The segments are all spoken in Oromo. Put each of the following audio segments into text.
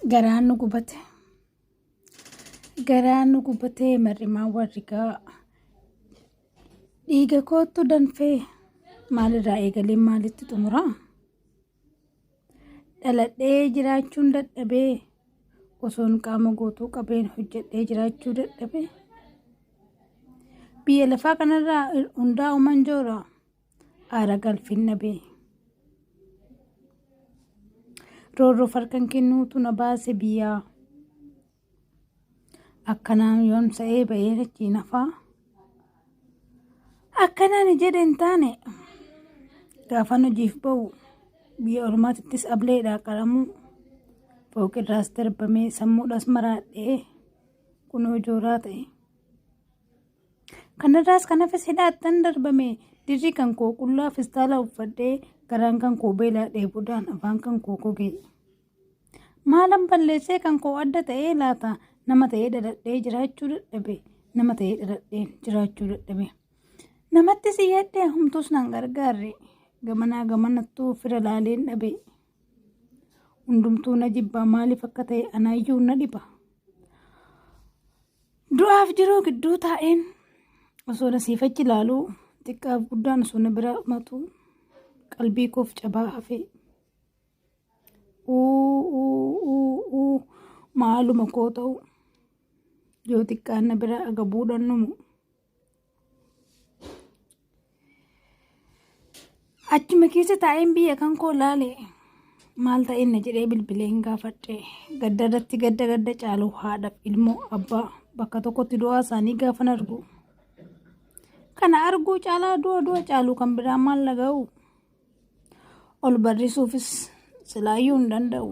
Garaan nu gubate. Garaan nu gubatee mar'imaan warri gaa. Dhiiga koottu danfee maalirraa eegalee maalitti xumuraa? Dhaladhee jiraachuun dadhabee osoon qaama guutuu qabeen hojjedhee jiraachuu dadhabee. Biyya lafaa kanarraa hundaa uuman joora aara galfiin dhabee. Roorroof harkan kennuutu na baase biyyaa. Akkanaan yoon sa'ee ba'ee achiin hafaa. Akkanaan jedhe hin taane gaafan hojiif ba'u biyya ormaatittis ableedhaa qaramuu fooqirraas darbamee sammuudhaas maraadhee kunoo jooraa ta'e. Kanarraas kan hafes hidhaattan darbame dirri kan koo qullaa fistaala uffadhee garaan kan koo beelaa dheebuudhaan afaan kan koo gogee. Maalan balleessee kan koo adda ta'ee laata? Nama ta'ee dhaladhee jiraachuu dadhabe. Nama ta'ee dhaladhee jiraachuu dadhabe. Namatti si yaadde humtuus naan gargaarre. Gamanaa gamanattuu fira laaleen dhabe. Hundumtuu na jibbaa maaliif akka ta'e anaayyuu na dhiba. Du'aaf jiruu gidduu taa'een osoo na siifachi ilaaluu xiqqaaf guddaan osoo na bira matu qalbii koof cabaa hafee. Uu uu uu uu maaluma koo ta'u yoo xiqqaan na bira agabuudhaan dhumu. Achuma keessa taa'een biyya kan koo laale maal ta'een na jedhee bilbileen gaafadhe gadda irratti gadda gadda caalu haadhaaf ilmoo abbaa bakka tokkotti du'aa isaanii gaafan argu. Kana arguu caalaa du'a du'a caalu kan biraa maal dhaga'u? Ol barrisuufis silaayyuu hin danda'u.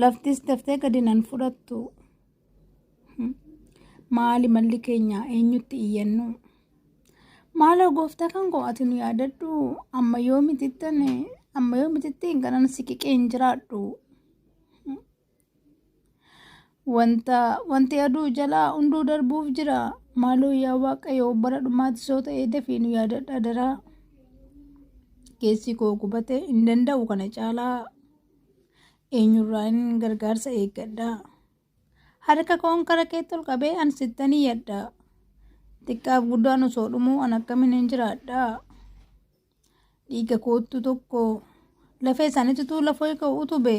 Laftis daftee gadi nan fudhattu. Maali malli keenya eenyutti iyyannu? Maaloo gooftaa kan koo ati nu yaadadhu amma yoomitittan amma yoomitittiin kanan si qiqee hin jiraadhu. Wanta wanti aduu jalaa hunduu darbuuf jira. Maaloo yaa Waaqayyo bara dhumaatti soo ta'ee dafii nu yaadadhu adaraa. Keessi koo gubate hin danda'u kana caalaa eenyurraa hin gargaarsa eeggadha. Harka koon kara keetti ol qabee an sittan iyyadha. Xiqqaaf guddaan osoo dhumuu an akkamiin hin jiraadha. Dhiiga koottu tokko lafee isaaniitu lafoo koo utube.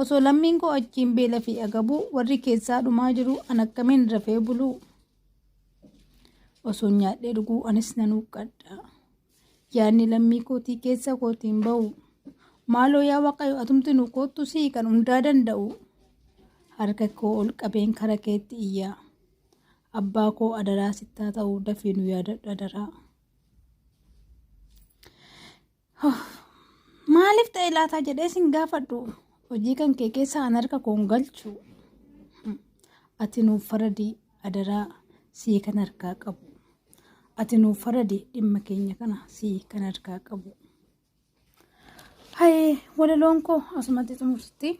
Osoo lammiin koo achiin beela fi agabuu warri keessaa dhumaa jiru an akkamiin rafee buluu. Osoo nyaadhee dhuguu anis nan huqqadha. Yaadni lammii kootii keessa kootiin ba'u. Maaloo yaa Waaqayyo atumti nu koottu sii kan hundaa danda'u. Harka koo ol qabeen kara keetti iyya. Abbaa koo adaraa sittaa ta'u dafii nu yaadadhu adaraa. Maaliif ta'e laataa jedhee sin gaafadhu. Hojii kan kee keessa an harka koon galchu. Ati nuuf faradii adaraa sii kan harkaa qabu. Ati nuuf faradi dhimma keenya kana sii kan harkaa qabu. Hayee walaloon koo asumatti xumurti.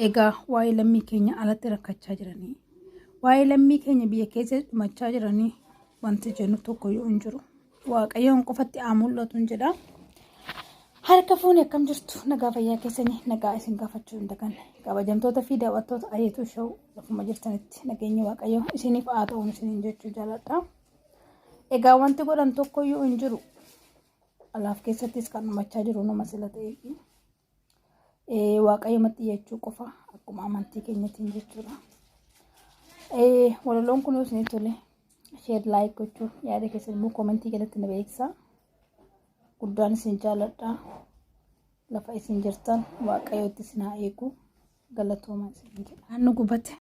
Egaa waa'ee lammii keenya alatti rakkachaa jiranii, waa'ee lammii keenya biyya keessa dhumachaa jiranii wanti jennu tokko yoo hin jiru. Waaqayyoon qofatti haa mul'atu hin jedha. Harka fuuni akkam jirtu nagaa fayyaa keessanii nagaa isin gaafachuu hin daganne. Kabajamtoota fi daawwattoota Ayeetuu Show lafuma jirtanitti nageenyi Waaqayyoo isiniif haa ta'uun isiniin jechuu jaaladha. Egaa wanti godhan tokkoyyuu hin jiru. Alaaf keessattis kan dhumachaa jiru numa sila ta'eefi. Waaqayyomatti iyyachuu qofa akkuma amantii keenyatiin jechuudha. Walaloon kun yoo isinitti tole sheer laayik gochuu yaada keessan immoo koomentii jalatti na beeksisaa. Guddaan isin jaaladha. Lafa isin jirtan waaqayyootti isin haa eegu. Galatooma isin jedha. Nu gubate.